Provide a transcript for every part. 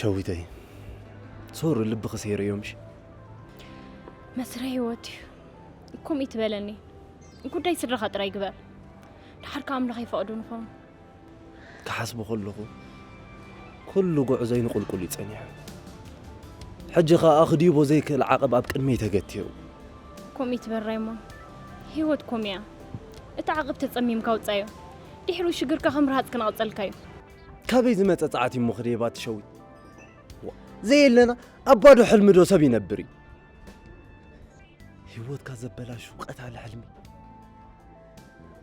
ሸዊተይ፣ ሶሪ፣ ልቢ ክሰይር እዮም። እሺ፣ መስረ ህይወት እዩ። ከምኡ ትበለኒ። ጉዳይ ስድራኻ ጥራይ ግበር። ድሓር ከኣ ኣምላኽ ይፈቕዶ ንኸውን። ክሓስቦ ከለኹ፣ ኩሉ ጉዕዞይ ንቁልቁል እዩ ጸኒሑ። ሕጂ ከኣ ክድይቦ ዘይክእል ዓቐብ ኣብ ቅድመይ ተገትዩ። ከምኡ ትበል ራይሞን። ህይወት ከምኡ እያ። እቲ ዓቐብ ተጸሚምካ ውጻዮ። ድሕሪኡ ሽግርካ ከም ረሃጽ ክነቐጸልካ እዩ። ካበይ ዝመጸ ጸዓት እዩ እሞ ክደይባ ትሸዊት? ዋ፣ ዘየለና ኣብ ባዶ ሕልሚ ዶ ሰብ ይነብር እዩ? ህይወትካ ዘበላሹ ቀታሊ ሕልሚ።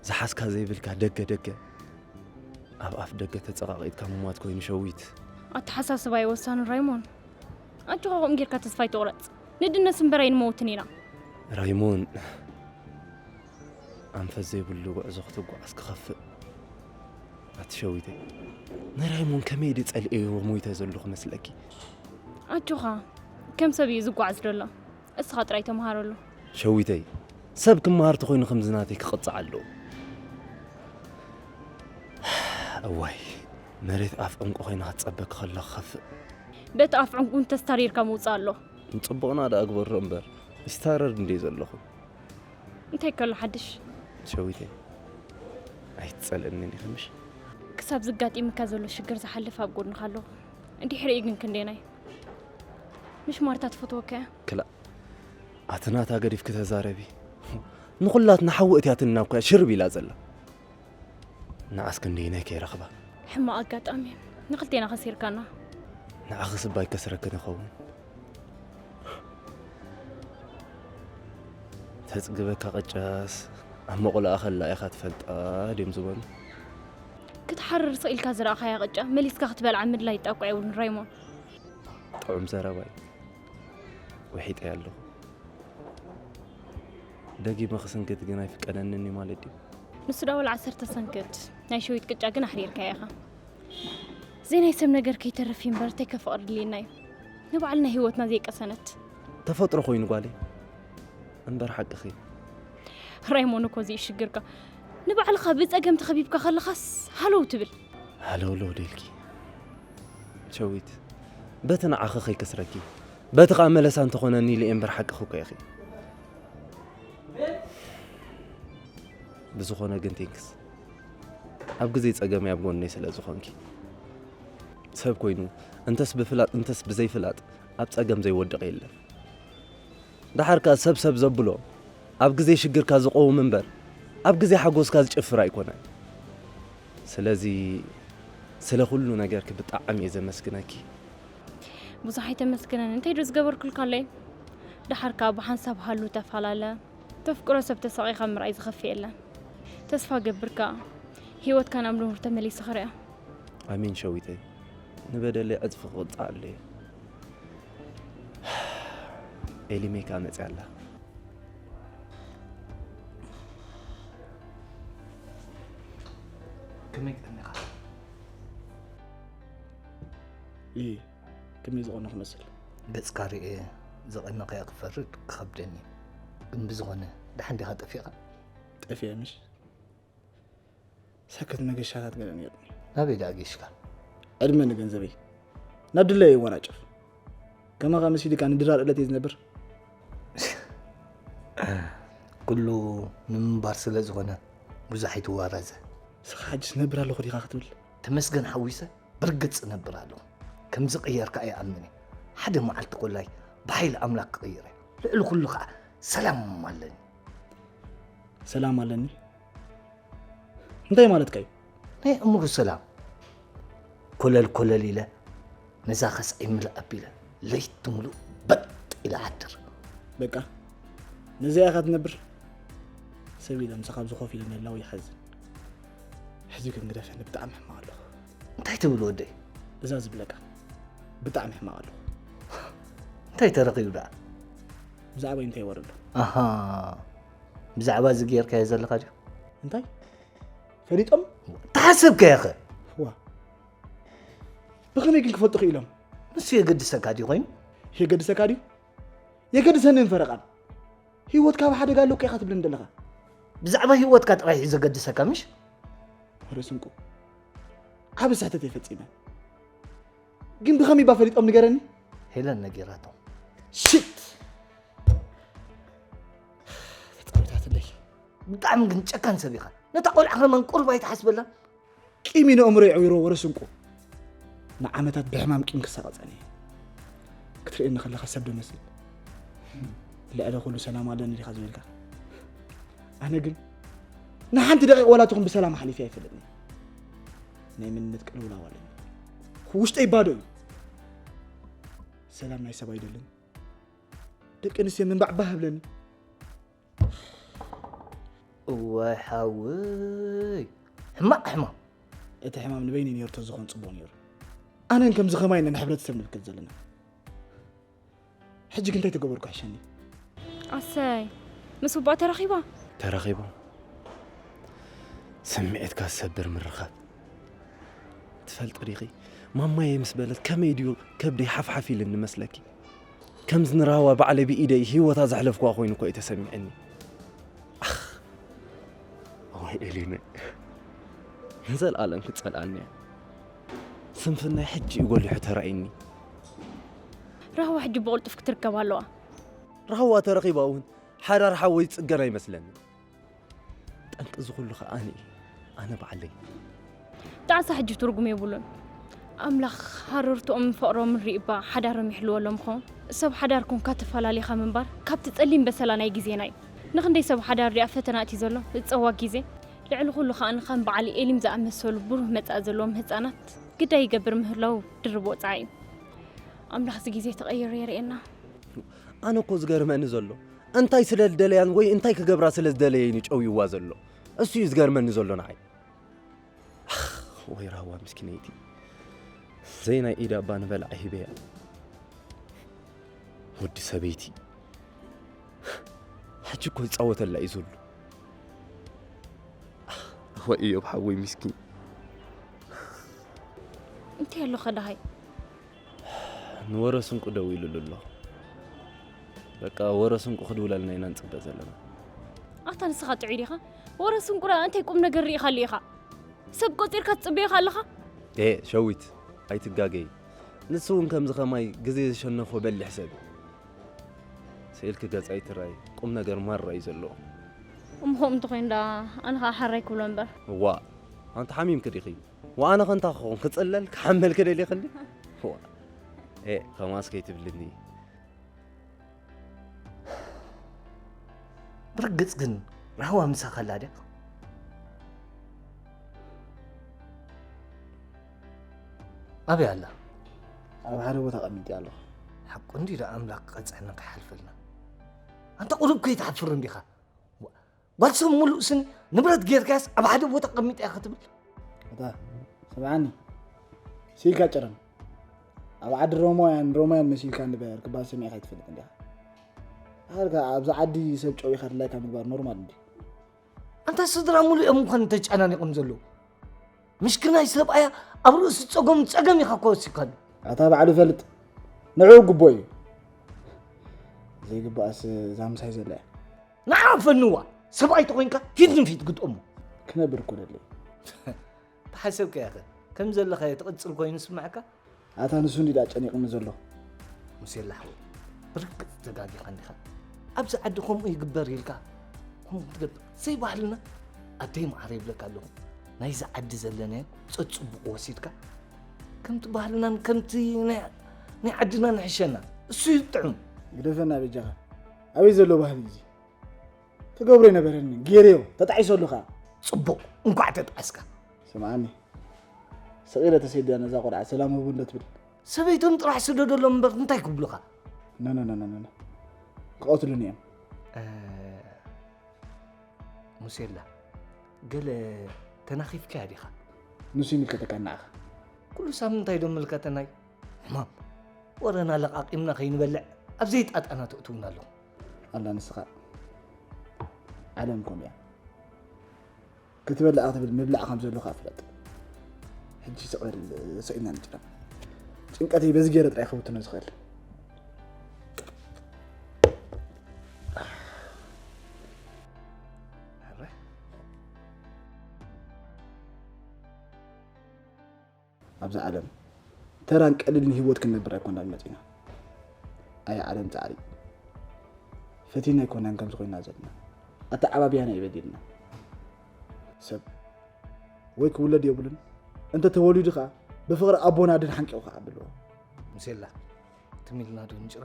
ዝሓዝካ ዘይብልካ ደገ ደገ፣ ኣብ ኣፍ ደገ ተጸቓቒጥካ ምሟት ኮይኑ ሸዊት። ኣተሓሳስባ እዩ ወሳኒ ራይሞን። ኣጆኻ ከምኡ ጌርካ ተስፋ ኣይትቑረጽ። ንድነስ እምበር ኣይንመውትን ኢና። ራይሞን፣ ኣንፈት ዘይብሉ ጉዕዞ ክትጓዓዝ ክኸፍእ። ኣቲ ሸዊተይ፣ ንራይሞን ከመይ ድየ ጸልኤዮ ሞይተ ዘለኹ መስለኪ? ኣጆኻ፣ ከም ሰብ እዩ ዝጓዓዝ ዘሎ። እስኻ ጥራይ ተመሃረሉ። ሸዊተይ፣ ሰብ ክመሃር ተኾይኑ ከምዚ ናተይ ክቕጻዕ ኣለዎ። እዋይ፣ መሬት ኣፍ ዕንቁ ኮይና ክትጸበ ክኸላ ክኸፍእ። በቲ ኣፍ ዕንቁ እንተስታሪርካ ምውጻእ ኣሎ። ንጽቡቕና ደኣ ግበሮ እምበር፣ ይስታረር እንድየ ዘለኹ። እንታይ ከሎ ሓድሽ? ሸዊተይ፣ ኣይትጸልእንን ኢኺ ምሽ? ክሳብ ዝጋጢምካ ዘሎ ሽግር ዝሓልፍ ኣብ ጎድንኻ ኣለኹ። እንድሕሪኡ ግን ክንደየናይ? ምሽ ማርታ ትፈትወካ እያ። ክላእ፣ ኣቲ ናታ ገዲፍኪ ተዛረቢ። ንኹላትና ሓዊ እትያትና እኮ እያ ሽርብ ኢላ ዘላ። ንዓስ ክንደየናይ ከይረኽባ? ሕማቕ ኣጋጣሚ እዩ። ንኽልቴና ከሲርካና። ንዓኺ ስባይ ከስረክን ይኸውን። ተጽግበካ ቅጫስ ኣብ መቑላኣ ከላ ኢኻ ትፈልጣ ድዮም ዝበሉ። ክትሓርር ስቕ ኢልካ ዝረኣኻያ ቅጫ መሊስካ ክትበልዓ ምድላይ ጣቋ የብሉን ራይሞን። ጥዑም ዘረባ እዩ። ውሒጠ ኣለኹ። ደጊመ ክስንክት ግን ኣይፍቀደንን እዩ ማለት ድዩ? ንሱ ዳ ወላ ዓሰርተ ሰንክት፣ ናይ ሸዊት ቅጫ ግን ኣሕሪርካያ ኢኻ። ዘይናይ ሰብ ነገር ከይተርፍ እዩ እምበር እንታይ ከፍቕር ድልየና እዩ? ንባዕልና ህይወትና ዘይቀሰነት። ተፈጥሮ ኮይኑ ጓለይ፣ እምበር ሓቅኺ። ራይሞን እኮ እዚ እዩ ሽግርካ። ንባዕልኻ ብጸገም ተኸቢብካ ከለኻስ ሃለው ትብል። ሃለውለው ደልኪ ሸዊት፣ በቲ ንዓኺ ከይከስረኪ፣ በቲ ኸኣ መለሳ እንተኾነኒ ኢለ እየ እምበር ሓቅኺ እኮ ኢኺ። ብዝኾነ ግን ቴንክስ፣ ኣብ ግዜ ጸገመይ ኣብ ጎነይ ስለ ዝኾንኪ። ሰብ ኮይኑ እንተስ ብፍላጥ እንተስ ብዘይፍላጥ ኣብ ጸገም ዘይወድቕ የለን። ደሓር ከኣ ሰብ ሰብ ዘብሎ ኣብ ግዜ ሽግርካ ዝቐውም እምበር ኣብ ግዜ ሓጎስካ ዝጭፍር ኣይኮነን። ስለዚ ስለ ኩሉ ነገርኪ ብጣዕሚ እየ ዘመስግነኪ። ብዙሕ ኣይተመስግነኒ፣ እንታይ ዶ ዝገበርኩልካ ኣለይ? ደሓር ከኣ ብሓንሳብ ሃሉ ተፈላለ። ተፍቅሮ ሰብ ተሳቒኻ ምርኣይ ዝኸፍእ የለን። ተስፋ ገብር ከኣ ህይወትካ ናብ ንቡር ተመሊሱ ክርኣ። ኣሜን ሸዊተይ፣ ንበደለይ ዕጽፊ ክቕጻዓሉ እየ። ኤሊመይ ከኣ መጺኣ ኣላ። ከመይ ቀኒኻ? ኢ ከመይ ዝቐነኹ መስል? ገጽካ ርእየ ዝቐነኸ እየ ክፈርድ ክኸብደኒ እዩ። ግን ብዝኾነ ደሓን ዲኻ ጠፊእኻ? ጠፊኤ ምሽ? ሰክት መገሻታት ገለ ነይሩኒ። ናበይ ደኣ ገሽካ? ዕድመ ንገንዘበይ። ናብ ድለየ ይወናጨፍ። ከማኻ መሲሉ ድኣ ንድራር ዕለት እየ ዝነብር። ኩሉ ንምንባር ስለ ዝኾነ ብዙሕ ኣይትዋረዘ። ንስኻ ሕጅስ ነብር ኣለኹ ዲኻ ክትብል? ተመስገን ሓዊሰ ብርግጽ እነብር ኣለኹ። ከም ዝቕየር ከኣ ይኣምን እየ። ሓደ መዓልቲ ኮላይ ብሓይሊ ኣምላኽ ክቕይር እየ። ልዕሊ ኩሉ ከኣ ሰላም ኣለኒ። ሰላም ኣለኒ? እንታይ ማለትካ እዩ? ናይ ኣእምሮ ሰላም። ኮለል ኮለል ኢለ ነዛ ከስዐይ ምልእ ኣቢለ ለይቲ ሙሉእ በጥ ኢለ እሓድር። በቃ ነዚኣ ኢኻ ትነብር? ሰብ ኢለ ምሳኻ ኣብዚ ኮፍ ኢለ ምህላው ይሓዝን። ሕጂ ግን ግደፈኒ፣ ብጣዕሚ ሕማቕ ኣለኹ። እንታይ ትብል ወደይ? እዛ ዝብለካ ብጣዕሚ ሕማቕ ኣለኹ። እንታይ ተረኺቡ ደኣ? ብዛዕባይ እንታይ ወረ ኣሎ? ኣሃ ብዛዕባ እዚ ጌርካዮ ዘለኻ ድዩ? እንታይ ፈሊጦም? ተሓሰብካዮ ኸ? ዋ ብኸመይ ግን ክፈልጡ ክኢሎም? ንሱ የገድሰካ ድዩ ኮይኑ? የገድሰካ ድዩ? የገድሰኒ ፈረቓን ህይወትካ ኣብ ሓደጋ ኣሎ እኮ ኢኻ ትብለኒ ዘለኻ። ብዛዕባ ህይወትካ ጥራይ እዩ ዘገድሰካ ምሽ? ወረ ስንቁ ዓቢ ስሕተት እየ ፈጺመ። ግን ብኸመይ እባ ፈሊጦም ንገረኒ? ሄለን ነጊራቶም። ሽት ተጻዊታትለይ። ብጣዕሚ ግን ጨካን ሰብ ኢኻ። ነታ ቆልዓ ከማን ቁሩብ ኣይትሓስበላን? ቂም እዩ ንኣእምሮይ ኣዕዊርዎ ወረ ስንቁ። ንዓመታት ብሕማም ቂም ክሳቐ ጸኒሐ። ክትርእየኒ ከለኻ ሰብ ዶ መስል? ልዕሊ ኩሉ ሰላም ኣለኒ ዲኻ ዝበልካ? ኣነ ግን ንሓንቲ ደቂቕ ዋላ ትኹን ብሰላም ሓሊፈ ኣይፈልጥን። ናይ መንነት ቅልውላው ኣለኒ። ውሽጠይ ባዶ እዩ። ሰላም ናይ ሰብ ኣይደልን። ደቂ ኣንስትዮ ምንባዕ ባህ ብለኒ። እዋይ ሓወይ ሕማቕ ሕማቕ። እቲ ሕማም ንበይነይ ነይሩ ተዝኾን ጽቡቕ ነይሩ። ኣነን ከምዚ ኸማይ ነን ሕብረተሰብ ንብከት ዘለና። ሕጂ ግን እንታይ ተገበርኩ ሕሸኒ? ኣሰይ ምስ ውባእ ተራኺባ? ተራኺቦም ስምዒትካ ዝሰብር ምርኻብ። ትፈልጢ ዲኺ ማማየ ምስ በለት ከመይ ድዩ ከብደይ ሓፍሓፍ ኢልኒ መስለኪ? ከምዚ ንራህዋ ባዕለይ ብኢደይ ህይወታ ዘሕለፍኩዋ ኮይኑ እኮ እዩ ተሰሚዕኒ። ኣኽ፣ እዋይ ኤሊነ፣ ንዘለኣለም ክጸልኣኒ እያ። ስንፍናይ ሕጂ እዩ ጎሊሑ ተራእዩኒ። ራህዋ ሕጂ ብቕልጡፍ ክትርከብ ኣለዋ። ራህዋ ተረኺባ እውን ሓዳር ሓወይ ዝጽገን ኣይመስለኒ። ጠንቂ እዚ ኩሉ ኸኣ ኣነ እየ፣ ኣነ ባዕለይ። ጣዕሳ ሕጂ ትርጉም የብሉን። ኣምላኽ ሃረርትኦምን ፍቕሮምን ሪእባ ሓዳሮም ይሕልወሎም ኸውን። ሰብ ሓዳር ኮንካ ተፈላሊኻ ምንባር ካብቲ ጸሊም በሰላ ናይ ግዜና እዩ። ንኽንደይ ሰብ ሓዳር ዲኣ ፈተና እቲ ዘሎ ዝጸዋ ግዜ። ልዕሊ ኩሉ ኸኣ ንኸም በዓል ኤሊም ዝኣመሰሉ ብሩህ መጻኢ ዘለዎም ህጻናት ግዳይ ይገብር ምህላው ድርብ ወጽዓ እዩ። ኣምላኽ እዚ ግዜ ተቐይሩ የርእየና። ኣነ እኮ ዝገርመኒ ዘሎ እንታይ ስለ ዝደለያን ወይ እንታይ ክገብራ ስለ ዝደለየን እዩ ጨውይዋ ዘሎ። እሱ እዩ ዝገርመኒ ዘሎ ንዓይ። ኣኽ፣ ወይ ራህዋ ምስኪነይቲ፣ ዘይናይ ኢድ ኣባ ንበልዓ ሂበያ። ወዲ ሰበይቲ ሕጂ እኮ ይጻወተላ እዩ ዘሎ። ወይ እዮብ ሓወይ ምስኪን። እንታይ ኣሎ ኸዳሃይ? ንወረ ስንቁ ደው ኢሉሉ ኣሎ። በቃ ወረ ስንቁ ክድውለልና ኢና ንጽበ ዘለና። ኣታ ንስኻ ጥዑይ ዲኻ? ወረ ስንቁ ደኣ እንታይ ቁም ነገር ርኢኻሉ ኢኻ? ሰብ ቆጺርካ ትጽበዮ ኣለኻ? ኤ ሸዊት፣ ኣይትጋገይ። ንሱ እውን ከምዚ ኸማይ ግዜ ዝሸነፎ በሊሕ ሰብ እዩ። ስኢልኪ ገጽ ኣይትራይ፣ ቁም ነገር ማራ እዩ ዘለዎ። እሞ ከምኡ እንተኾይኑ ደኣ ኣነ ኸኣ ሓራይ ክብሎ እምበር። እዋ፣ ኣንቲ ሓሚምኪ ዲኺ? ወኣነ ኸ እንታይ ክኸውን? ክጽለል ክሓመል ክደሊ ክሊ? ዋ፣ ኤ ኸማስ ከይትብልኒ። ብርግጽ ግን ራህዋ ምሳኻ ኣላ ድያ? ኣበይ ኣላ? ኣብ ሓደ ቦታ ቀሚጢ ኣለኹ። ሓቁ እንዲ ደኣ ኣምላኽ ክቐጽዐና ከይሓልፈልና። ኣንታ ቁሩብ ከይትሓፍር እንዲኻ? ጓል ሰብ ሙሉእ ስኒ ንብረት ጌርካያስ ኣብ ሓደ ቦታ ቀሚጠያ ክትብል? ኣታ ስምዓኒ፣ ስኢልካ ጨረም። ኣብ ዓዲ ሮማውያን ሮማውያን መሲልካ እንድበር ክባል ሰሚዕካ ኣይትፈልጥን ዲኻ? ሃልካ ኣብዚ ዓዲ ሰብ ጨዊኻ ድላይካ ምግባር ኖርማል እንዲ። ኣንታ ስድራ ሙሉእ እዮም እንኳን ተጨናኒቖም ዘለዉ። ምሽክናይ ሰብኣያ ኣብ ርእሲ ጸገሙ ጸገም ኢኻ እኮ ወሲድካሉ። ኣታ ባዕሉ ይፈልጥ። ንዕኡ ግቡእ እዩ። ዘይግባእስ እዛ ምሳይ ዘላ እያ። ንዓ ፈንዋ፣ ሰብኣይ ተኾይንካ ፊት ንፊት ግጥሞ። ክነብር እኮ ደለይ። ተሓሰብካዮ ኸ ከም ዘለኻዮ ትቕጽል ኮይኑ ይስምዓካ? ኣታ ንሱ እንዲ ደኣ ጨኒቕኒ ዘሎ። ሙሴላ ሓወይ፣ ብርግጽ ተጋጊኻ እንዲኻ። ኣብዚ ዓዲ ከምኡ ይግበር ኢልካ ከምኡ ክትገብር ዘይባህልና ኣደይ መዓረ ይብለካ ኣለኹ። ናይዚ ዓዲ ዘለናዮ ጸጽቡቑ ወሲድካ ከምቲ ባህልናን ከምቲ ናይ ናይ ዓድና ንሕሸና እሱ እዩ ጥዑም። ግደፈና በጃኻ። ኣበይ ዘሎ ባህሊ እዚ? ትገብሮ ኣይነበረኒ ገይረዮ ተጣዒሰሉ ኸኣ። ጽቡቕ እንኳዕ ተጣዓስካ። ስምዓኒ ስቕ ኢለ ተሰድያ ነዛ ቆልዓ ሰላም ህቡ እንዶ ትብል። ሰበይቶም ጥራሕ ስደደሎም እምበር እንታይ ክብሉኻ? ኖኖኖኖኖ ክቐትሉኒ እዮም። ሙሴላ ገለ ተናኺፍካያ ዲኻ? ንሱ ይምልከተካ ንዓኻ። ኩሉ ሳብ ምንታይ ዶ ምልከተናይ? ሕማም ወረና ለቓቒምና ከይንበልዕ ኣብ ዘይጣጣና ተእትውና ኣለኹም። ኣላ ንስኻ ዓለም ከምኡ እያ። ክትበልዕ ክትብል ምብላዕ ከም ዘሎ ከዓ ፍለጥ። ሕጂ ስቕ በል ሰኢና ንጭነቕ። ጭንቀተይ በዚ ገይረ ጥራይ ክብትኖ ዝኽእል። ኣብዛ ዓለም ተራን ቀሊልን ህይወት ክንነብር ኣይኮናን መጺና። ኣይ ዓለም ጻዕሪ። ፈቲና ኣይኮናን ከምዚ ኮይና ዘለና። ኣተዓባብያና እዩ በዲልና። ሰብ ወይ ክውለድ የብሉን፣ እንተ ተወሊዱ ከኣ ብፍቕሪ ኣቦን ኣደን ሓንቂቑ ክዓቢ ኣለዎ። ሙሴላ፣ ትም ኢልና ዶ ንጭረ?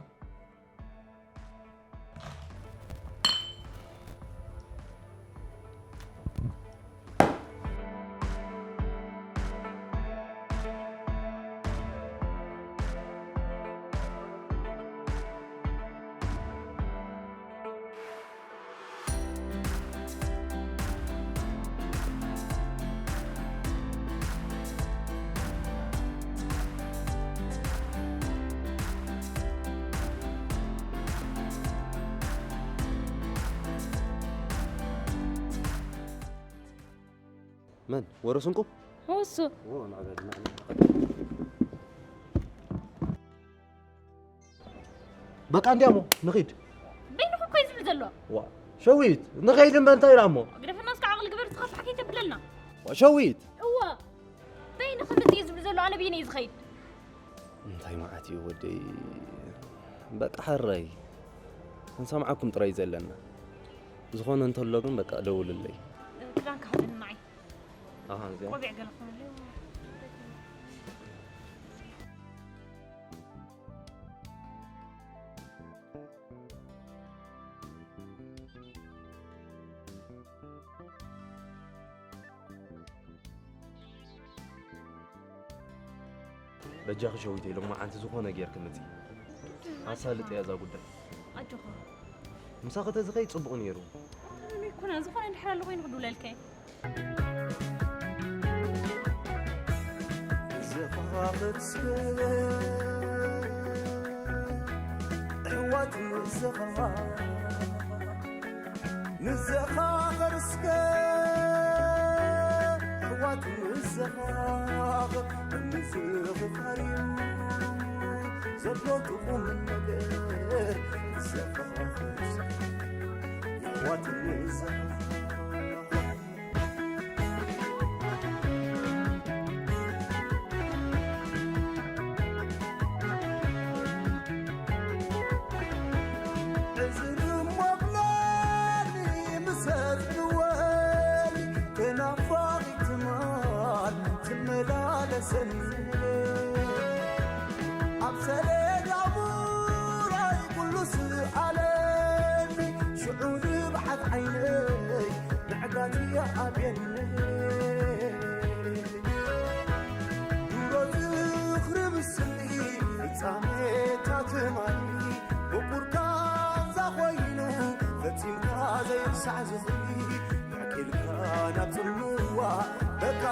መን? ወረ ስንቁ? እሱ። በቃ እንዲያሞ ንኺድ። በይንኹም ኮይ ዝብል ዘሎ። ዋ፣ ሸዊት፣ ንኸይድ እምበር እንታይ ኢላ እሞ? ግደፈና እስከ ዓቕሊ ግበር፣ ዝኸፍሕ ከይተብለልና። ዋ፣ ሸዊት። እዋ። በይንኹም እዚ ዝብል ዘሎ፣ ኣነ በይነይ ዝኸይድ። እንታይ መዓት እዩ ወደይ። በቃ ሕራይ። ክንሰምዓኩም ጥራይ ዘለና። ዝኾነ እንተሎ ግን በቃ ደውልለይ። ክዳንካ ሃበኒ ንዓይ። ኣሃ፣ እዚኣ። ቆቢዕ ገለ ክኾነለይ። በጃኺ ሸዊተይ፣ ሎማዓንቲ ዝኾነ ጌርኪ ምጺ። ኣሳልጥ እያ እዛ ጉዳይ። ኣጆኻ። ምሳኺ ተዝኸይድ ጽቡቕ ነይሩ። ምንም ኣይኮነን፣ ዝኾነ እንድሕር ኣሎ ኮይኑ ክድውለልከ። ዘኻኽር እስከ ኣሕዋት ንዘኻ ንዘኻኽር እስከ ኣሕዋት ንዘኻኽር፣ ንዝኽኻር እዩ ዘሎ እቲ ቁም ነገር። ንዘኻኽር እስከ ኣሕዋት ንዘኻኽር። እዚ ድሞ ብለኒ ምሰ ትወኒ ተናፋቒ ትማል ትመላለሰኒ። ኣብ ሰሌዳ ቡራይ ኩሉ ስኣለኒ፣ ሽዑ ንብዓት ዓይነይ ንዕጋት ይኣብየኒ። ድሮ ዝኽሪ ምስሊ ፍጻሜታት ትማሊ፣ ምቁር ቃንዛ ኮይኑ ፈጺምካ ዘይርሳዕ ዝኽሪ። ኣኪልካ ናብ ጽልዋ በቃ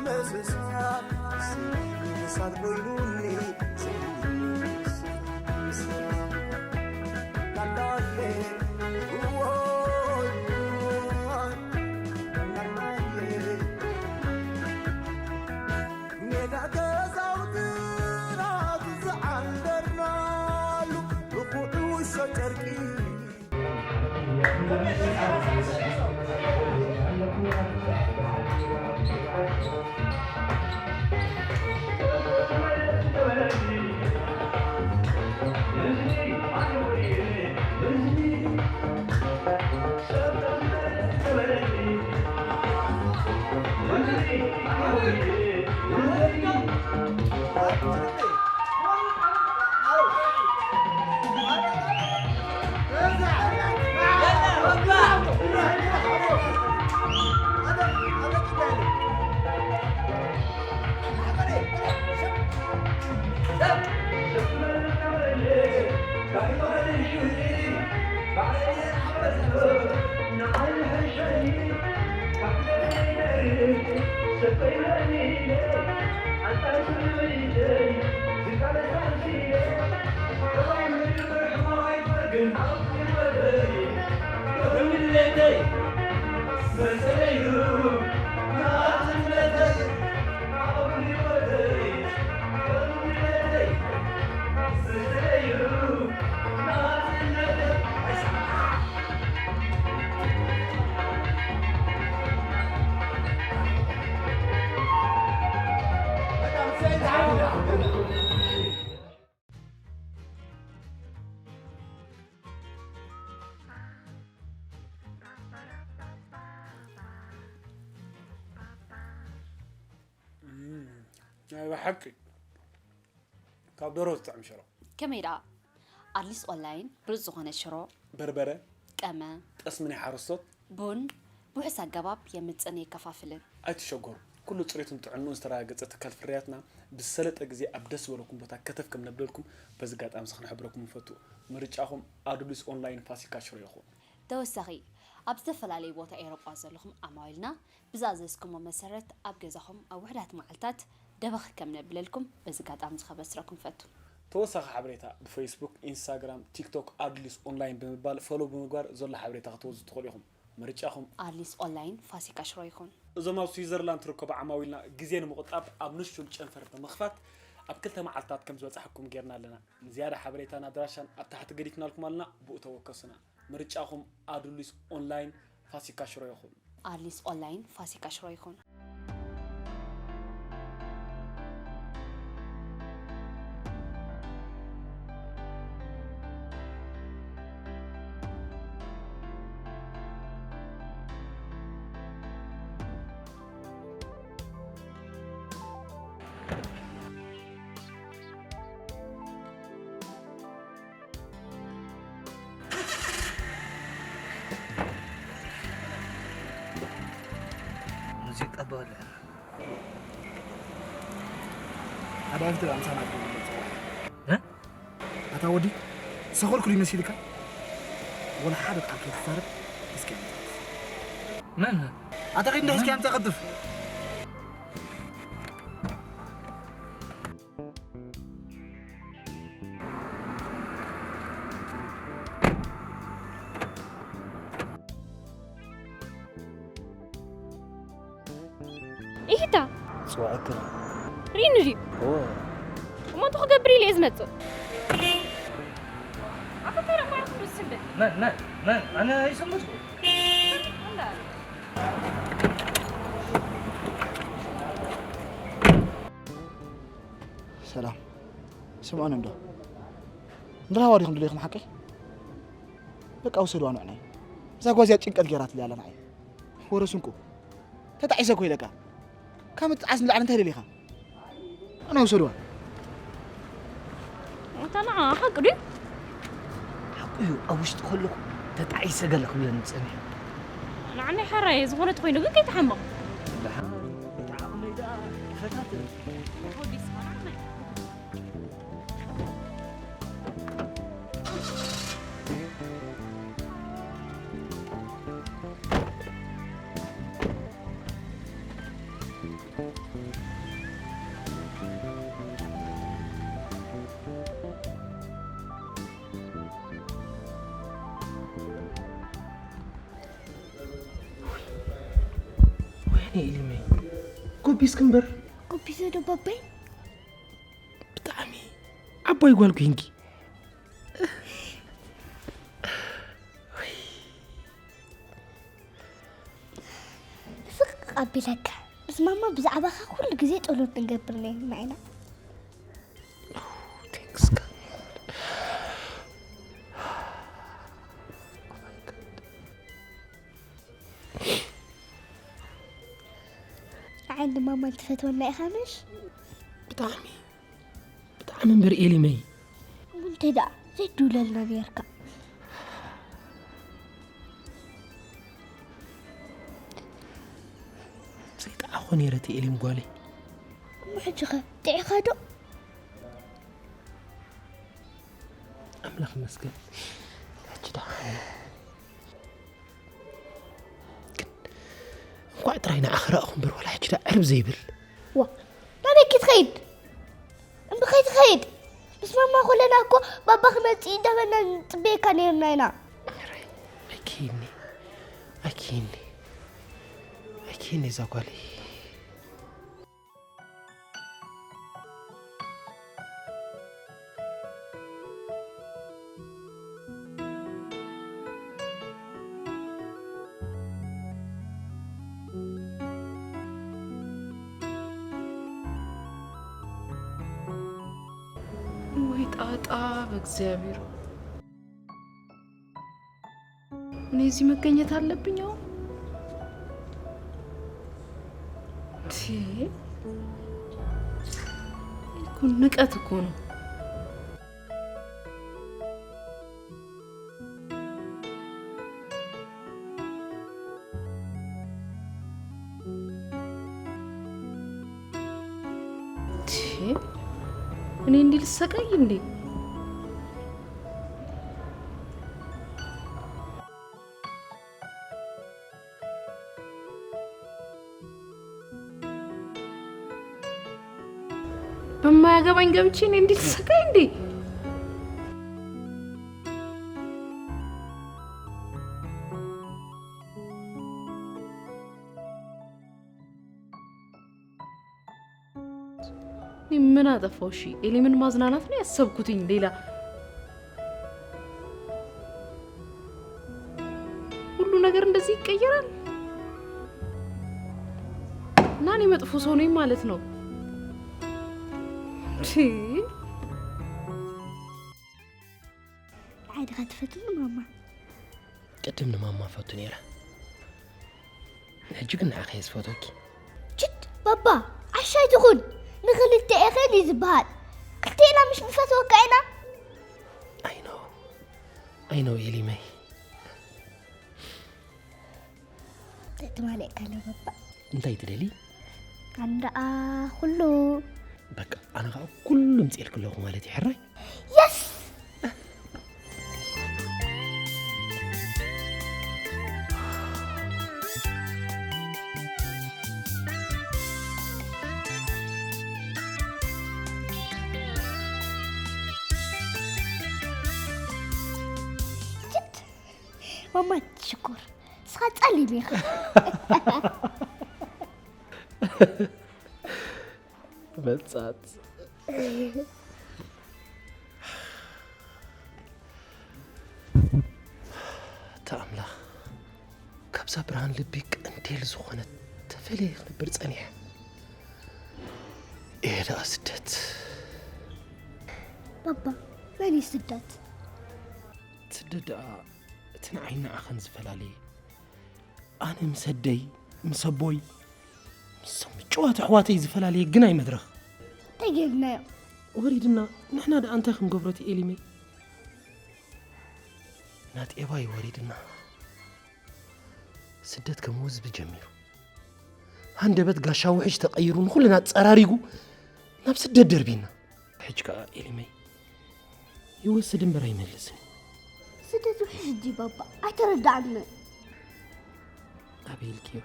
ምምስሳል፣ ምሳል ኮይኑኒ። ላላየ፣ እዎይ፣ ላላየ። ሜዳ ገዛውትና ዝዓንደርናሉ ብኩዕሾ ጨርቂ። ናይ ብሓቂ ካብ ደሮ ዝጥዕም ሽሮ። ከመይ ደኣ? ኣድሊስ ኦንላይን ብሉጽ ዝኾነ ሽሮ፣ በርበረ፣ ቀመ፣ ጠስሚ ናይ ሓረስቶት። ቡን ብውሑስ ኣገባብ የምጽእን የከፋፍልን። ኣይትሸገሩ፣ ኩሉ ጽሬቱን ጥዕንኡን ዝተረጋገጸ ትካል ፍርያትና ብዝሰለጠ ግዜ ኣብ ደስ ዝበለኩም ቦታ ከተፍ ከም ነብለልኩም በዚ ኣጋጣሚ እዚ ክንሕብረኩም ንፈቱ። ምርጫኹም ኣዱሊስ ኦንላይን ፋሲካ ሽሮ ይኹን። ተወሳኺ፣ ኣብ ዝተፈላለዩ ቦታ ኤውሮጳ ዘለኹም ዓማዊልና ብዝኣዘዝኩሞ መሰረት ኣብ ገዛኹም ኣብ ውሑዳት መዓልታት ደበኽ ከም ነብለልኩም በዚ ኣጋጣሚ እዚ ከበስረኩም ፈቱ። ተወሳኺ ሓበሬታ ብፌስቡክ፣ ኢንስታግራም፣ ቲክቶክ ኣድሊስ ኦንላይን ብምባል ፎሎው ብምግባር ዘሎ ሓበሬታ ክትወስዱ ትኽእሉ ኢኹም። ምርጫኹም። ኣድሊስ ኦንላይን ፋሲካ ሽሮ ይኹን። እዞም ኣብ ስዊዘርላንድ ትርከቡ ዓማዊልና ግዜ ንምቑጣብ ኣብ ንሹል ጨንፈር ብምኽፋት ኣብ ክልተ መዓልትታት ከም ዝበጻሕኩም ጌርና ኣለና። ንዝያዳ ሓበሬታን ኣድራሻን ኣብ ታሕቲ ገዲፍናልኩም ኣለና፣ ብኡ ተወከሱና። ምርጫኹም ኣዱሊስ ኦንላይን ፋሲካ ሽሮ ይኹን። ኣድሊስ ኦንላይን ፋሲካ ሽሮ ይኹን። ሙዚቃ በል። ኣዳልቲ ኣምሳና ትብል ጽዋዕ። እ? ኣታ ወዲ ሰኸልኩ ድዩ መሲልካ? ወላ ሓደ ቃል ከይትዛረብ እስኪ ኣምጻት። መን? ኣታ ኸይድ እንዳ እስኪ ኣምጻ ቀልጥፍ። ኢሂታ ጽዋዕክን ሪኒ ድዩ? እወ። እሞ እንታይ ክገብር ኢለ እየ ዝመጽእ? ኣፈተረ እኳ ይኹን ዝስምብል። መን መን መን ኣነ ኣይሰምብልኩ። ሰላም ስምዑኒ እንዶ። ንራሃዋ ዲኹም ደሊኹም ሓቀይ? በቃ ውሰድዋ ንዕናይ። እዛ ጓዝያ ጭንቀት ገይራትለይ ኣላ ንዓይ። ወረ ስንቁ። ተጣዒሰ እኮ ኢለካ። ካብ ምጥዓስ ንላዕሊ እንታይ ደሊኻ? ኣነ ውሰድዋ። እታ ንዓ ሓቂ ድዩ? ሓቁ እዩ ኣብ ውሽጢ ከለኹ ተጣዒሰ ገለ ክብለኒ ጸኒሑ። ንዓኒ ሓራየ ዝኾነ ተኾይኑ ግን ከይተሓመቕ። ደሓን እቲ ዓቕመይ ደኣ ይፈታተን። ወይኔ ኢልመይ ጎቢስክ እምበር። ጎቢሰ ዶ ባባይ? ብጣዕሚ ዓባይ ጓል ኮይንኪ። ስቕ ኣቢለካ ምስ ማማ ብዛዕባኻ ኩሉ ግዜ ጸሎት ንገብር ነርና ኢና። Thanks God. ንዓይ ንማማ ትፈትወና ኢኻ ምሽ? ብጣዕሚ ብጣዕሚ እምበር ኤሊመይ። እንተ ደኣ ዘይድውለልና ነርካ። ዘይጠዓኾ ነይረ እቲ ኤሊም ጓለይ። እሞ ሕጂ ኸ ጥዒኻ ዶ? ኣምላኽ ይመስገን ሕጂ ደሓን እየ። ግን እንኳዕ ጥራይ ንዓኺ ረኣኹ እምበር ዋላ ሕጂ ደኣ ዕርብ ዘይብል። ዋ ናበይ ክትኸይድ? እምቢ ከይትኸይድ። ምስ ማማ ኮለና እኮ ባባ ክመጽእ እንዳበልና ንጽበየካ ነይርና ኢና። ሕራይ ኣይክሂድኒ ኣይክሂድኒ ኣይክሂድኒ እዛ ጓለይ። ወይ ጣጣ በእግዚኣብሔር። እኔ እዚህ መገኘት አለብኝ አሁን? ቲ እኮ ንቀት እኮ ነው። ቺ፣ እኔ እንዲህ ልሰቃይ እንዴ? በማያገባኝ ገብቼ እኔ እንዴት ልሰቃይ እንዴ? እኔ ምን አጠፋው? እሺ ኤሊ፣ ምን ማዝናናት ነው ያሰብኩትኝ? ሌላ ሁሉ ነገር እንደዚህ ይቀየራል? እና እኔ መጥፎ ሰው ነኝ ማለት ነው? ቺ፣ ንዓይ ዲኻ ትፈትኒ ማማ? ቅድም ንማማ ፈቱ ነይረ፣ ሕጂ ግን ንዓኸ እየ ዝፈትወኪ። ችድ ባባ፣ ዓሻ ኣይትኹን። ንኽልተ ኤኸን እዩ ዝበሃል። ክልቴና ምሽ ንፈትወካ ኢና። ኣይኖ ኣይኖ ኤሊመይ። ትማለእካ ለበባ እንታይ ትደሊ? ኣንዳኣ ኩሉ በቃ ኣነ ከዓ ኩሉ ምፅኤልክ ኣለኹ ማለት እዩ። ሕራይ የስ ማማ ሽኮር ስኻ ጸሊም ኢኻ መጻት እታ ኣምላኽ ካብዛ ብርሃን ልቢ ቀንዴል ዝኾነት ተፈልየ ክነብር ጸኒሐ። እየ ደኣ ስደት ባባ መን እዩ ስደት ስደት ደኣ እቲ ንዓይ ንዓኸን ዝፈላለየ ኣነ ምስ ኣደይ ምስ ኣቦይ ምሶም ምጭዋት ኣሕዋተይ ዝፈላለየ ግናይ መድረኽ ተጌርናዮ ወሪድና ንሕና ደኣ እንታይ ክንገብሮ እቲ ኤሊመይ ናጤባ እዩ ወሪድና ስደት ከም ውዝቢ ጀሚሩ ሃንደበት ጋሻ ውሕጅ ተቐይሩ ንኹልና ጸራሪጉ ናብ ስደት ደርቢና ሕጂ ከኣ ኤሊመይ ይወስድ እምበር ኣይመልስን ስደት ውሕጅ ድዩ ባባ ኣይተረዳእኒ ኣበይ ኢልክዮ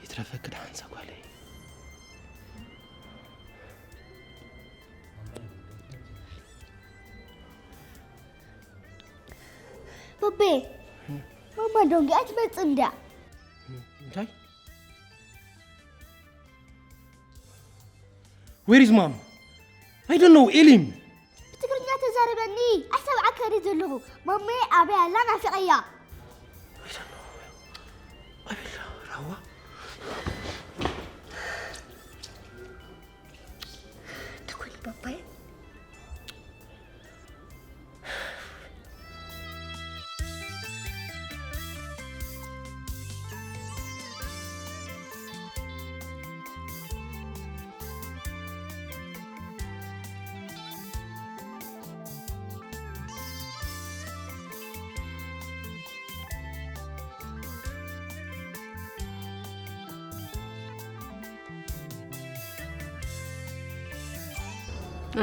ይትረፈኪ ደሓንሳ ጓለይ ባቤ ማማ ዶንጊ ኣይትመጽእ እንድያ እንታይ Where is mom? I don't know, ኤሊም ብትግርኛ ተዛረበኒ ኣይሰምዓካን እየ ዘለኹ ማመየ ኣበይ ኣላ ናፊቐያ ኣበላ ራዋ ተኮኒ ባባየ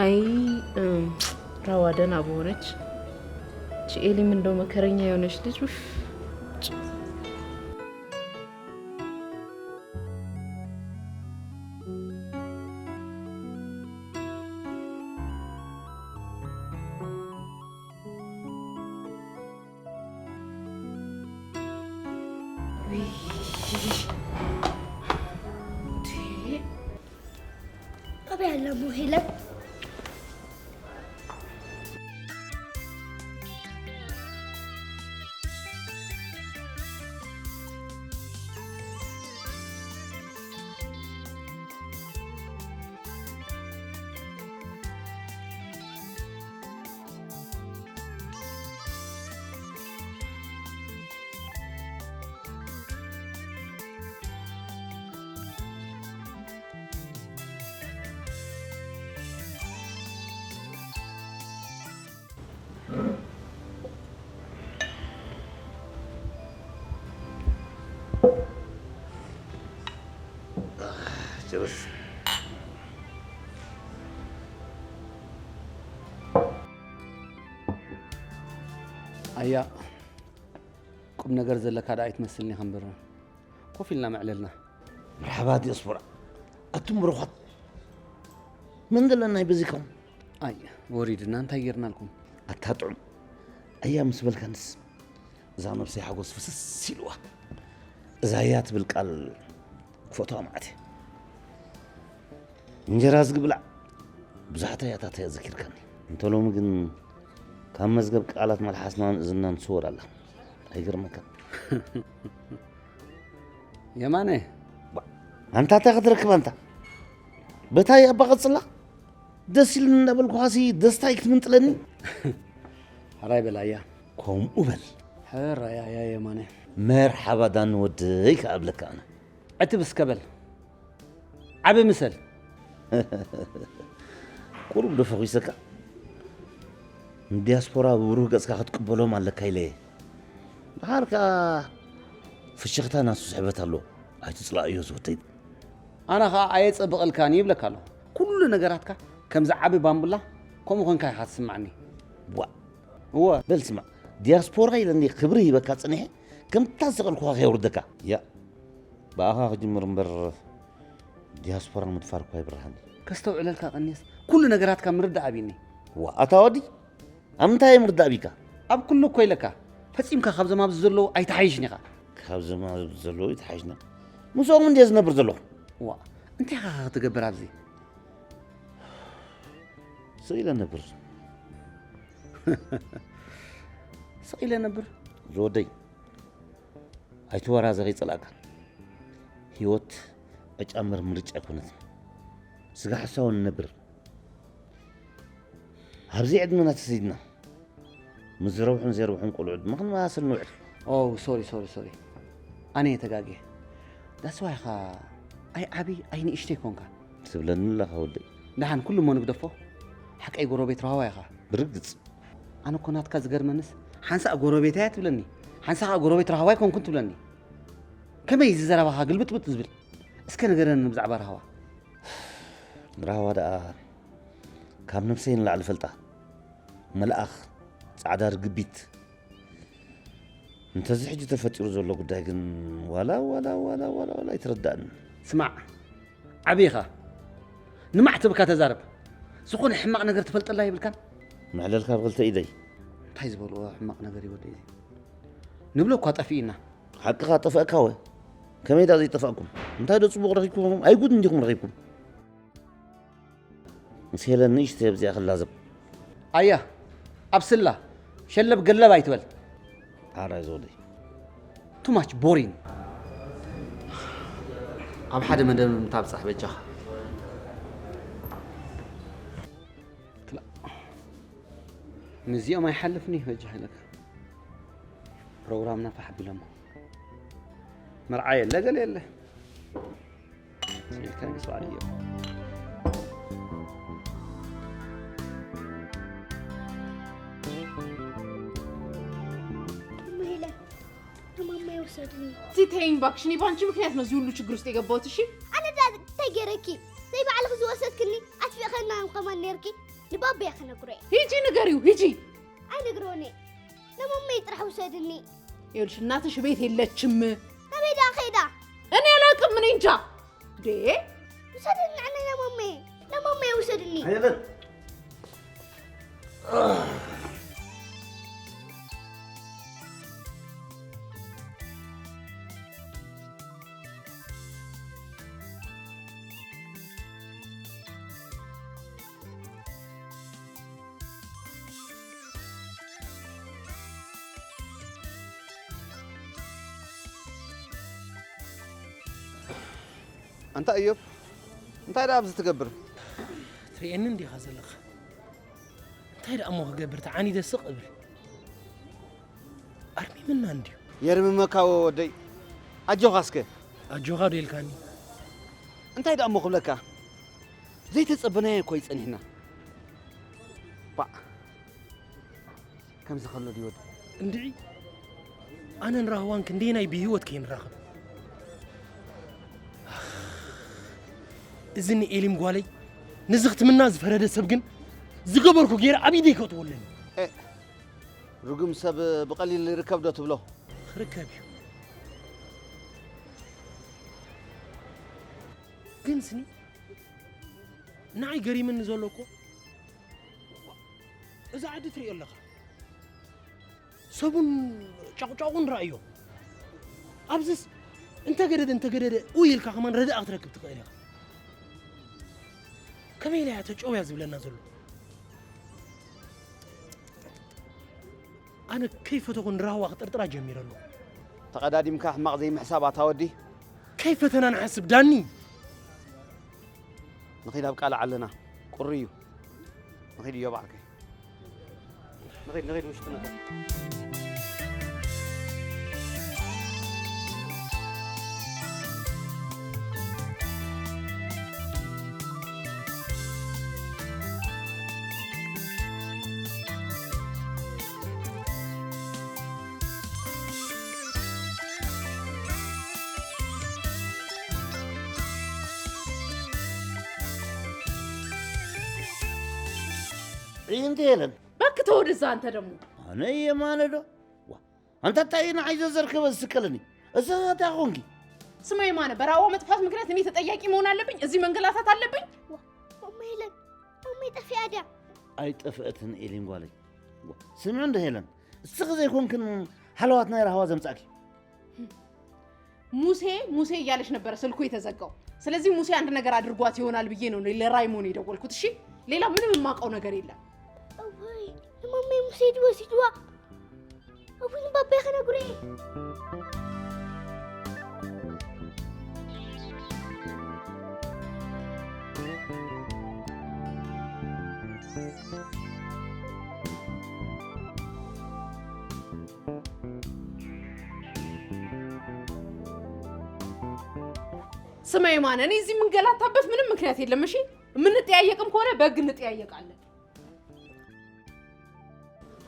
አይ እም፣ ራዋ ደህና በሆነች። እቺ ኤሊም እንደው መከረኛ የሆነች ልጅ ውፍ። ኣበይ ኣላ እሞ ሄለን ችርስ። ኣያ፣ ቁም ነገር ዘለካ ደኣ ኣይትመስልኒ ከምበር። ኮፍ ኢልና መዕለልና። መርሓባ ዲያስፖራ። ኣቱም ብሩኻት። መን ገለና ይበዚኩም? ኣይ፣ ወሪድና እንታይ ጌርናልኩም? ኣታ ጥዑም። ኣያ ምስ በልካንስ እዛ ነብሰይ ሓጎስ ፍስስ ኢልዋ። እዛ ኣያ ትብል ቃል ክፈትዋ መዓት እየ። እንጀራ ዝግብላዕ ብዙሓት ኣያታት እያ ዘኪርካኒ። እንተ ሎሚ ግን ካብ መዝገብ ቃላት መልሓስናን እዝናን ትስወር ኣላ። ኣይገርመካን? የማነ። ባ-፣ ኣንታ እንታይ ክትረክብ ኣንታ? በታ እያ ኣባ ቀጽላ? ደስ ኢሉኒ እንዳበልኩኻሲ ደስታይ ክትምንጥለኒ? ሕራይ በል ኣያ። ከምኡ በል። ሕራይ ኣያ የማነ። መርሓባ ዳኒ ወደይ ከኣ እብለካ ኣነ። ዕትብ እስከ በል። ዓቢ ምሰል። ቁሩብ ዶ ፈኺሰካ? ንዲያስፖራ ብብሩህ ገጽካ ክትቅበሎም ኣለካ ኢለ እየ። ደሓር ከኣ ፍሽኽታ ናቱ ስሕበት ኣለዎ። ኣይትጽላእዮ ዝወደይ። ኣነ ኸኣ ኣየጸብቐልካን ይብለካ ኣለኹ። ኩሉ ነገራትካ ከምዚ ዓቢ ባምቡላ ከምኡ ኾንካ ኢኻ ትስምዓኒ። ዋእ። እወ። በል ስማዕ፣ ዲያስፖራ ኢለ እንድየ ክብሪ ሂበካ ጸኒሐ፣ ከምታ ዝሰቐልኩኻ ከየውርደካ። ያ፣ ብኣኻ ክጅምር እምበር ዲያስፖራ ምድፋር እኳ ኣይብርሃን እዩ። ከስተውዕለልካ ቀንየስ፣ ኩሉ ነገራትካ ምርዳእ ኣብዩኒ። ዋ፣ ኣታ ወዲ፣ ኣብ ምንታይ እየ ምርዳእ ኣቢካ? ኣብ ኩሉ እኮ ኢለካ። ፈጺምካ ካብዞም ኣብዚ ዘለዉ ኣይትሓይሽን ኢኻ። ካብዞም ኣብዚ ዘለዉ ኣይትሓይሽን። ምስኦም እንድየ ዝነብር ዘለኹ። ዋ፣ እንታይ ኢኻ ክትገብር ኣብዚ? ስቕ ኢለ ነብር። ስቕ ኢለ ነብር? ዝወደይ፣ ኣይትወራዘር፣ ኣይጸላእካን። ህይወት ዕጫ እምበር ምርጫ ኣይኮነትን። ስጋ ሓሳዊ ንነብር። ኣብዚ ዕድመና ተሰዲድና፣ ምስ ዝረብሑን ዘይረብሑን ቆልዑ ድማ ክንመሳሰል ንውዕል። ኦ፣ ሶሪ፣ ሶሪ፣ ሶሪ። ኣነ እየ ተጋግየ። That's why ኢኻ ኣይዓቢ ኣይንእሽተይ ኮንካ። ትብለኒ ኣለኻ ወደይ። ደሓን ኩሉ እሞ ንግደፎ። ሓቀይ ጎረቤት ራህዋ ኢኻ። ብርግጽ። ኣነ እኮ ናትካ ዝገርመንስ፣ ሓንሳእ ጎረቤተይ እያ ትብለኒ፣ ሓንሳእ ከኣ ጎረቤት ራህዋ ኣይኮንኩን ትብለኒ። ከመይ እዚ ዘረባኻ ግልብጥብጥ ዝብል? እስከ ንገረኒ ብዛዕባ ራህዋ። ራህዋ ደኣ ካብ ነብሰይ ንላዕሊ ፈልጣ። መልኣኽ፣ ጻዕዳ ርግቢት። እንተዚ ሕጂ ተፈጢሩ ዘሎ ጉዳይ ግን ዋላ፣ ዋላ፣ ዋላ፣ ዋላ፣ ዋላ ኣይተረዳእንን። ስማዕ፣ ዓቢ ኢኻ። ንማዕተብካ ተዛረብ። ዝኾነ ሕማቕ ነገር ትፈልጠላ የብልካን። መዕለልካ ብኽልተ ኢደይ። እንታይ ዝበልዎ ሕማቕ ነገር እዩ ወደይ እዚ? ንብሎ እኳ ጠፊእና። ሓቅኻ ጠፈእካ ወ? ከመይ ደኣ ዘይጠፋእኩም? እንታይ ዶ ጽቡቕ ረኺብኩም? ኣይጉድ እንዲኹም ረኺብኩም። ምስ ሄለን ንእሽተይ ኣብዚኣ ክላዘብ። ኣያ፣ ኣብ ስላ ሸለብ ገለብ ኣይትበል። ሓራይ ዘውደይ። Too much boring። ኣብ ሓደ መደብ ንምታ ኣብጻሕ በጃኻ። ክላ-፣ ምስዚኦም ኣይሓልፍን እዩ በጃኻ ኢለካ። ፕሮግራምና ፋሕ ኣቢሎሞ። መርዓ የለ፣ ገለ የለ። ስኢልካ ይስዋዕ እዩ። እሞ ሄለን፣ ንማማይ ውሰድኒ። እቲ ተይን እባክሽ፣ እኔ ባንቺ ምክንያት ነው እዚህ ሁሉ ችግር ውስጥ የገባሁት። እሺ፣ ኣነ ዳ እንታይ ገይረኪ? ዘይባዕልኺ ዝወሰድክኒ ኣጥፊእኸና ከማን ነይርኪ። ንባበያ ክነግሮ እየ። ሂጂ ንገሪው፣ ሂጂ። ኣይነግሮን እየ። ንማማይ ጥራሕ ውሰድኒ። ይኸውልሽ፣ እናትሽ ቤት የለችም። ናበይ ደኣ ከይዳ? እኔ አላውቅም፣ እኔ እንጃ። እንዴ? ውሰድኒ ንዓይ ንማማይ። ንማማይ ውሰድኒ። ሄለን። ኣንታ እዮብ፣ እንታይ ደኣ ኣብዚ ትገብር? ትርእየኒ እንዲኻ ዘለኻ። እንታይ ደኣ እሞ ክገብር፣ ተዓኒደ ስቕ እብል። ኣርሚምና እንድዩ። የርምመካ ወ-፣ ወደይ። ኣጆኻ እስከ። ኣጆኻ ዶ ኢልካኒ? እንታይ ደኣ እሞ ክብለካ? ዘይተጸበናዮ እኮ እዩ ጸኒሕና። ባዕ። ከምዚ ከሎ ድዩ ወዲ? እንድዒ፣ ኣነን ራህዋን ክንደየናይ ብህይወት ከይንራኸብ? እዚ ንኤሊም ጓለይ፣ ንዚ ክትምና ዝፈረደ ሰብ ግን ዝገበርኩ ገይረ ኣብ ኢደይ ከእትዎ ኣለኒ። ኤ፣ ርጉም ሰብ ብቐሊል ይርከብ ዶ ትብሎ? ክርከብ እዩ። ግን ስኒ፣ ንዓይ ገሪምኒ ዘሎ እኮ፣ እዛ ዓዲ ትሪኦ ኣለኻ። ሰቡን ጫቑጫቑን ረኣዮ። ኣብዚስ እንተገደደ፣ እንተገደደ፣ ኡይ ኢልካ ከማን ረዳእ ክትረክብ ትኽእል ኢኻ። ከመይ ኢላ እያ ተጨውያ ዝብለና ዘሎ? ኣነ ከይፈተኹ ንራህዋ ክጥርጥራ ጀሚረ ኣለኹ። ተቐዳዲምካ ሕማቕ ዘይምሕሳብ ኣታ ወዲ። ከይፈተና ንሓስብ ዳኒ። ንኺድ ኣብ ቃልዕ ኣለና። ቁሪ እዩ። ንኺድ እዮብ ዓርከይ። ንኺድ፣ ንኺድ ውሽጢ ንኺድ። ዒንቲ የለን። ባክ ተወደዛ አንተ ደግሞ። ኣነ የማነ ዶ? ዋ፣ ኣንታ እንታይ እዩ ንዓይ ዘዘርከበ ዝስቀለኒ? እዛ እንታይ ኾንኪ? ስማ የማነ፣ በራዋ መጥፋት ምክንያት እኔ ተጠያቂ መሆን አለብኝ? እዚህ መንገላታት አለብኝ? ዋ፣ ማማ ሄለን፣ ማማ ጠፊኣ ድያ? ኣይጠፍአትን ኤሊን ጓለይ። ዋ፣ ስምዒ እንዶ ሄለን፣ እስኺ ዘይኮንክን ሓለዋት ናይ ራህዋ ዘምጻእኪ። ሙሴ ሙሴ እያለች ነበረ ስልኩ የተዘጋው። ስለዚህ ሙሴ አንድ ነገር አድርጓት ይሆናል ብዬ ነው እኔ ለራይሞን የደወልኩት። እሺ፣ ሌላ ምንም የማውቀው ነገር የለም። እወይ፣ እማማ ሙሴ ድወሲድዋ። እወይ፣ ንባባይ ከነግሮ እየ። ስማ የማነ፣ እኔ እዚህ የምንገላታበት ምንም ምክንያት የለም። እሺ፣ የምንጠያየቅም ከሆነ በህግ እንጠያየቃለን።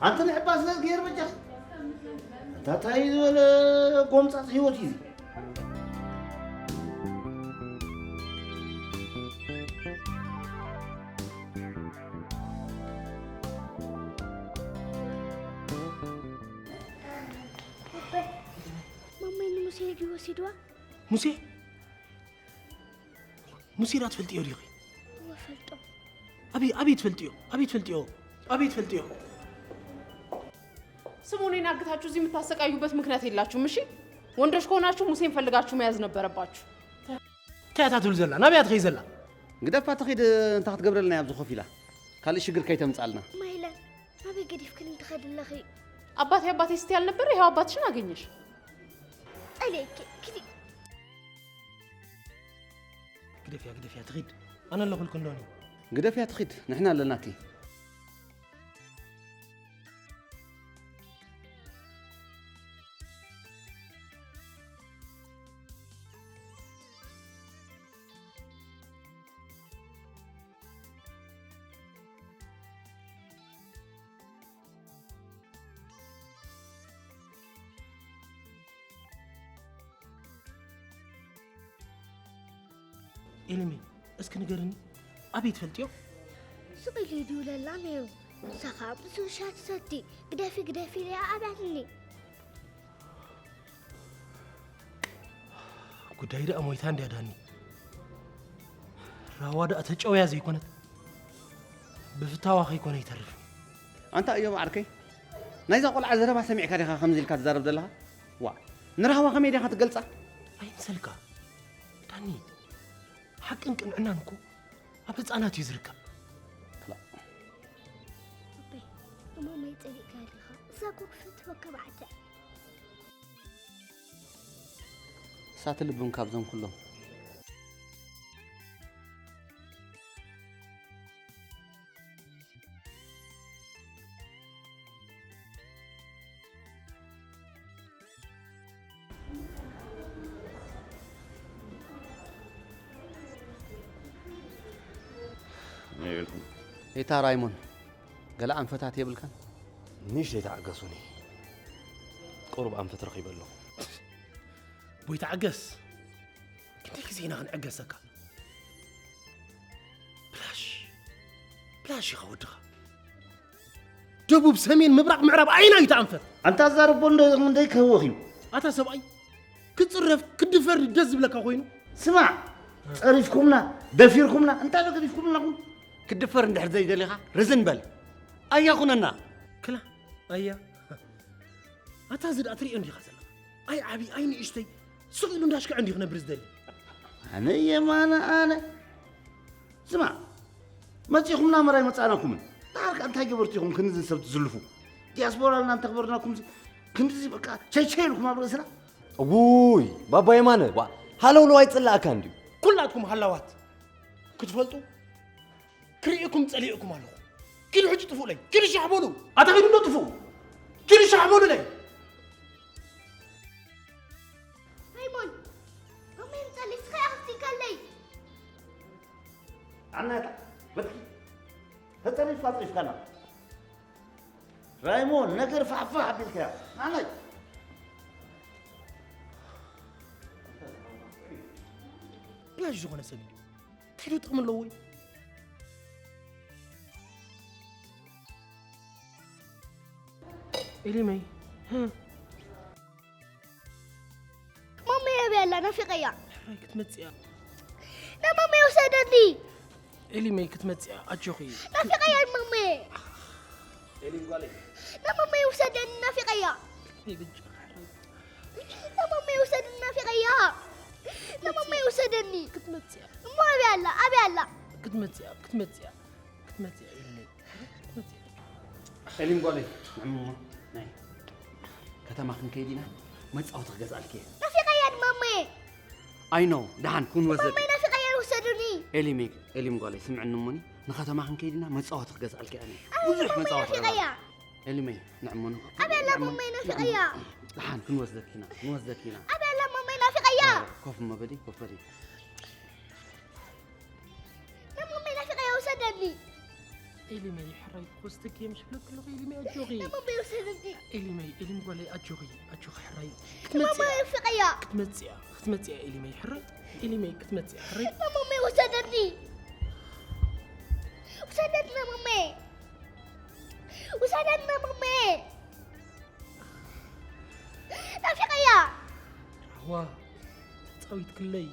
ኣንቲ ንሕባ ስለ ዝገይር በጃ። እንታይ ዝበለ ጎምጻጽ ህይወት እዩ እዚ? ማማይ ንሙሴ ድዩ ወሲድዋ? ሙሴ? ሙሴ ዳ ትፈልጥዮ ዲኺ? እወ፣ ፈልጦ። ኣበይ፣ ኣበይ ትፈልጥዮ? ኣበይ ትፈልጥዮ? ኣበይ ትፈልጥዮ? ስሙ፣ እኔን አግታችሁ እዚህ የምታሰቃዩበት ምክንያት የላችሁም። እሺ፣ ወንዶች ከሆናችሁ ሙሴን ፈልጋችሁ መያዝ ነበረባችሁ። እንታይ እያ ትብል ዘላ? ናበይ እያ ትኸይድ ዘላ? ግደፋ ትኺድ፣ እንታይ ክትገብረልና እያ ኣብዚ ኮፍ ኢላ? ካልእ ሽግር ከይተምጻልና። ማይለን፣ ናበይ ገዲፍክን ትኸድ ኣለኺ? አባቴ፣ አባቴ ስትይ አልነበረ? ይኸው አባትሽን አገኘሽ። ጸልየኪ፣ ኪዲ። ግደፍያ፣ ግደፍያ ትኺድ። ኣነ ኣለኹልኪ እንዶኒ። ግደፍያ ትኺድ፣ ንሕና ኣለናኪ። ኤልሚ፣ እስኪ ንገርኒ፣ ኣበይ ትፈልጥዮ? ስቕ ኢሉ ይድውለላ ነይሩ። ንሳ ኸኣ ብዙሕ ሻሂ ትሰቲ። ግደፊ፣ ግደፊ ኢለያ ኣብያትኒ። ጉዳይ ደኣ ሞይታ እንድያ ዳኒ። ራህዋ ደኣ ተጨውያ ዘይኮነት፣ ብፍታዋ ከይኮነ ይተርፍ። ኣንታ እዮብ ዓርከይ፣ ናይዛ ቆልዓ ዘረባ ሰሚዕካ ዲኻ ከምዚ ኢልካ ትዛረብ ዘለኻ? ዋ፣ ንራህዋ ከመይ ዲኻ ትገልጻ? ኣይምሰልካ ዳኒ፣ ሓቅን ቅንዕናን እኮ ኣብ ህጻናት እዩ ዝርከብ። ክላእ። ኣቦይ፣ እሞ መን ጸሊእካ ዲኻ? እዛ እኮ ክፈትወካ ብዓዳ። እሳት ልብም ካብዞም ኩሎም። እታ ራይሞን፣ ገለ ኣንፈታት የብልካን? ንእሽተይ ተዓገሱኒ። ቁሩብ ኣንፈት ረኺበ ኣለኹ። ቦይ ተዓገስ። ክንደይ ግዜ ኢና ክንዕገሰካ? ብላሽ ብላሽ ኢኻ ወድኻ። ደቡብ፣ ሰሜን፣ ምብራቕ፣ ምዕራብ ኣይና እዩ ተኣንፈት። ኣንታ ዛረቦ እንዶ እንደይ ከህወኽ እዩ። ኣታ ሰብኣይ ክጽረፍ ክድፈር ደስ ዝብለካ ኮይኑ። ስማዕ ጸሪፍኩምና ደፊርኩምና እንታይ ዶ ገዲፍኩምና ኹም። ክድፈር እንድሕር ዘይደሊኻ ርዝን በል። ኣያ ኩነና። ክላ ኣያ ኣታ እዚ ደኣ ትሪኦ እንዲኻ ዘለኻ። ኣይ ዓቢ ኣይ ንእሽተይ ስቕ ኢሉ እንዳሽክዐ እንዲዩ ክነብር ዝደሊ። ኣነ የማነ ኣነ ስማዕ መጺኹምና መራይ መጻእናኩምን። ደሓር ከኣ እንታይ ገበርቲ ኢኹም ክንድዚ ሰብ ትዝልፉ? ዲያስፖራ ኣልና እንተኽበርናኩም ክንድዚ በቃ ቸይቸይ ኢልኩም ኣብ ርእስና። እውይ ባባ የማነ ዋ ሃለውለው ኣይጽላእካን ድዩ? ኩላትኩም ሃላዋት ክትፈልጡ ክርእየኩም ጸሊእኩም ኣለኹ። ኪዱ ሕጂ ጥፉእለይ ኪዱ ሻሕ በሉ። ኣታ ኪዱ እንዶ ጥፉእ ኪዱ ሻሕ በሉለይ። ሬሞን እሜን ጸሊስካ ኣኽፍቲካለይ። ኣናታ በትኪ ተጸሪፍካ ኣጽሪፍካና። ራይሞን ነገር ፋሕፋሕ ኣቢልካያ። ኣናይ ብላሽ ዝኾነ ሰብ እዩ። እንታይ ዶ ጥቕሚ ኣለዎ? ኤሊመይ ማመይ ኣበይ ኣላ ናፊቐያ። ሕራይ ክትመጽእ እያ። ንማመይ ውሰደኒ። ኤሊመይ ክትመጽእ እያ ኣጆኺ። ናፊቐያ ማመይ። ኤሊም ጓለይ። ንማመይ ውሰደኒ ናፊቐያ። ንማመይ ውሰደኒ ናፊቐያ። ንማመይ ውሰደኒ። ክትመጽእ እያ። እሞ ኣበይ ኣላ ኣበይ ኣላ። ክትመጽእ እያ ክትመጽእ እያ ክትመጽእ እያ ኤሊመይ ክትመጽእ እያ። ኤሊም ጓለይ ንዕሞ ናይ ከተማ ክንከይድ ኢና መጻወቲ ክገዝኣልኪ እየ። ናፊቐያ ንማመይ። I know ደሓን ክንወስደኪ። ማመይ ናፊቐያ ውሰዱኒ። ኤሊመይ ኤሊም ጓለይ ስምዕኒ እሞኒ ንኸተማ ክንከይድ ኢና መጻወቲ ክገዝኣልኪ ኣነ። ብዙሕ መጻወቲ ክገዝኣልኪ። ኤሊመይ ንዕሞ ንኸ። ኣበይ ኣላ ማመይ ናፊቐያ። ደሓን ክንወስደኪ ኢና ክንወስደኪ ኢና። ኣበይ ኣላ ማመይ ናፊቐያ። ኮፍ እሞ በሊ ኮፍ በሊ። ንማመይ ናፊቐያ ውሰደኒ። ኤሊመይ ሕራይ ክወስደኪ እየ ምሽ ብለኪ ኣለኹ ኤሊመይ ኣጆኺ። ንማመይ ውሰደኒ። ኤሊመይ ኤሊም ጓለይ ኣጆኺ ኣጆኺ ሕራይ። ክትመጽእ እያ። ናፊቐያ። ክትመጽእ እያ ክትመጽእ እያ ኤሊመይ ሕራይ። ኤሊመይ ክትመጽእ እያ ሕራይ። ንማመይ ውሰደኒ። ውሰደኒ ንማመይ። ውሰደኒ ንማመይ። ናፊቐያ። ራህዋ ተጻዊትክለይ።